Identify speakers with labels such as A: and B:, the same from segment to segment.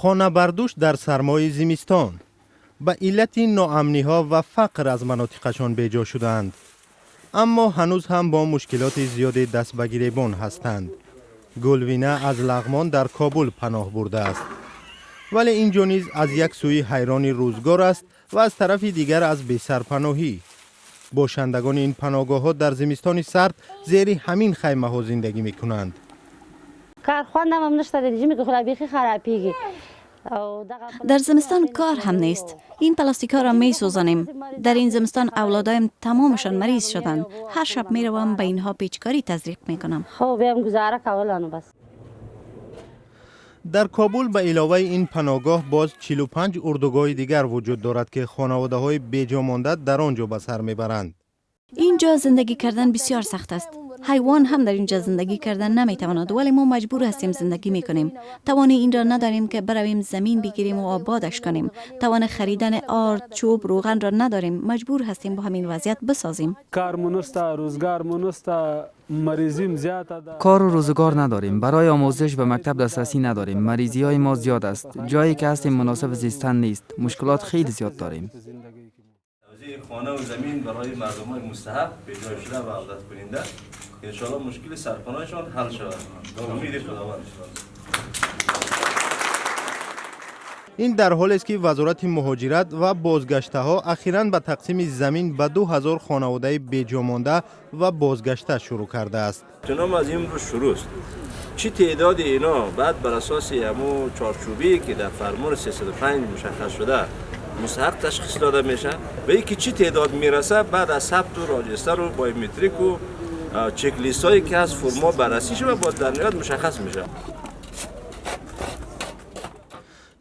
A: Хонабардӯш дар сармои зимистон ба иллати ноамниҳо ва фақр аз манотиқашон беҷо шудаанд, аммо ҳанӯз ҳам бо мушкилоти зиёде даст ба гиребон ҳастанд. Гулвина аз Лағмон дар Кобул паноҳ бурдааст, вале ин ҷо низ аз як сӯи ҳайрони рӯзгор аст ва аз тарафи дигар аз бесарпаноҳӣ. Бошандагони ин паноҳгоҳҳо дар зимистони сард зери ҳамин хаймаҳо зиндагӣ мекунанд.
B: Дар зимистон кор ҳам нест. Ин пластикҳоро месӯзонем. Дар ин зимистон авлодоям тамомашон мариз шуданд. Ҳар шаб меравам, ба инҳо печкорӣ тазриқ мекунам.
A: Дар Кобул ба иловаи ин паноҳгоҳ боз 45 урдугоҳи дигар вуҷуд дорад, ки хонаводаҳои беҷо монда дар он ҷо ба сар мебаранд.
B: Ин ҷо зиндагӣ кардан бисёр сахт аст. Ҳайвон ҳам дар ин ҷо зиндагӣ кардан наметавонад, вале мо маҷбур ҳастем, зиндагӣ мекунем. Тавони инро надорем, ки баравем, замин бигирем ва ободаш кунем. Тавони харидани орд, чӯб, рӯғанро надорем. Маҷбур ҳастем бо ҳамин вазъият бисозем.
C: Кору рӯзгор надорем, барои омӯзиш ба мактаб дастрасӣ надорем, маризиҳои мо зиёд аст, ҷое ки ҳастем муносиб зистан нест, мушкилот хеле зиёд дорем.
D: خانه و زمین برای مردم مستحق پیدا شده و عودت کننده انشاءالله مشکل سرپناهشان حل شود با امید خداوند.
A: Ин дар ҳолест, ки Вазорати муҳоҷират ва бозгаштаҳо ахиран ба тақсими замин ба 2000 хонаводаи беҷомонда ва бозгашта шурӯъ кардааст.
D: Ном аз имрӯз шурӯъ аст. Чӣ теъдоди ино баъд бар асоси ҳамун чорчӯбие, ки дар фармони 305 мушаххас шуда, мустаҳақ ташхис дода мешавад ва ин ки чӣ теъдод мерасад, баъд аз сабту роҷистару биометрику чеклистҳое, ки аз формҳо баррасӣ шава, боз дар ниҳоят мушаххас мешавад.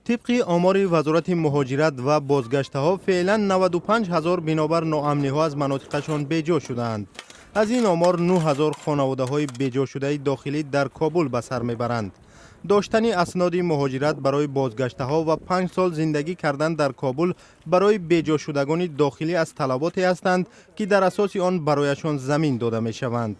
A: Тибқи омори Вазорати муҳоҷират ва бозгаштаҳо, феълан 95 ҳазор бинобар ноамниҳо аз манотиқашон беҷо шудаанд. Аз ин омор 9 ҳазор хонаводаҳои беҷошудаи дохилӣ дар Кобул ба сар мебаранд. Доштани асноди муҳоҷират барои бозгаштаҳо ва 5 сол зиндагӣ кардан дар Кобул барои беҷошудагони дохилӣ аз талаботе ҳастанд, ки дар асоси он барояшон замин дода мешаванд.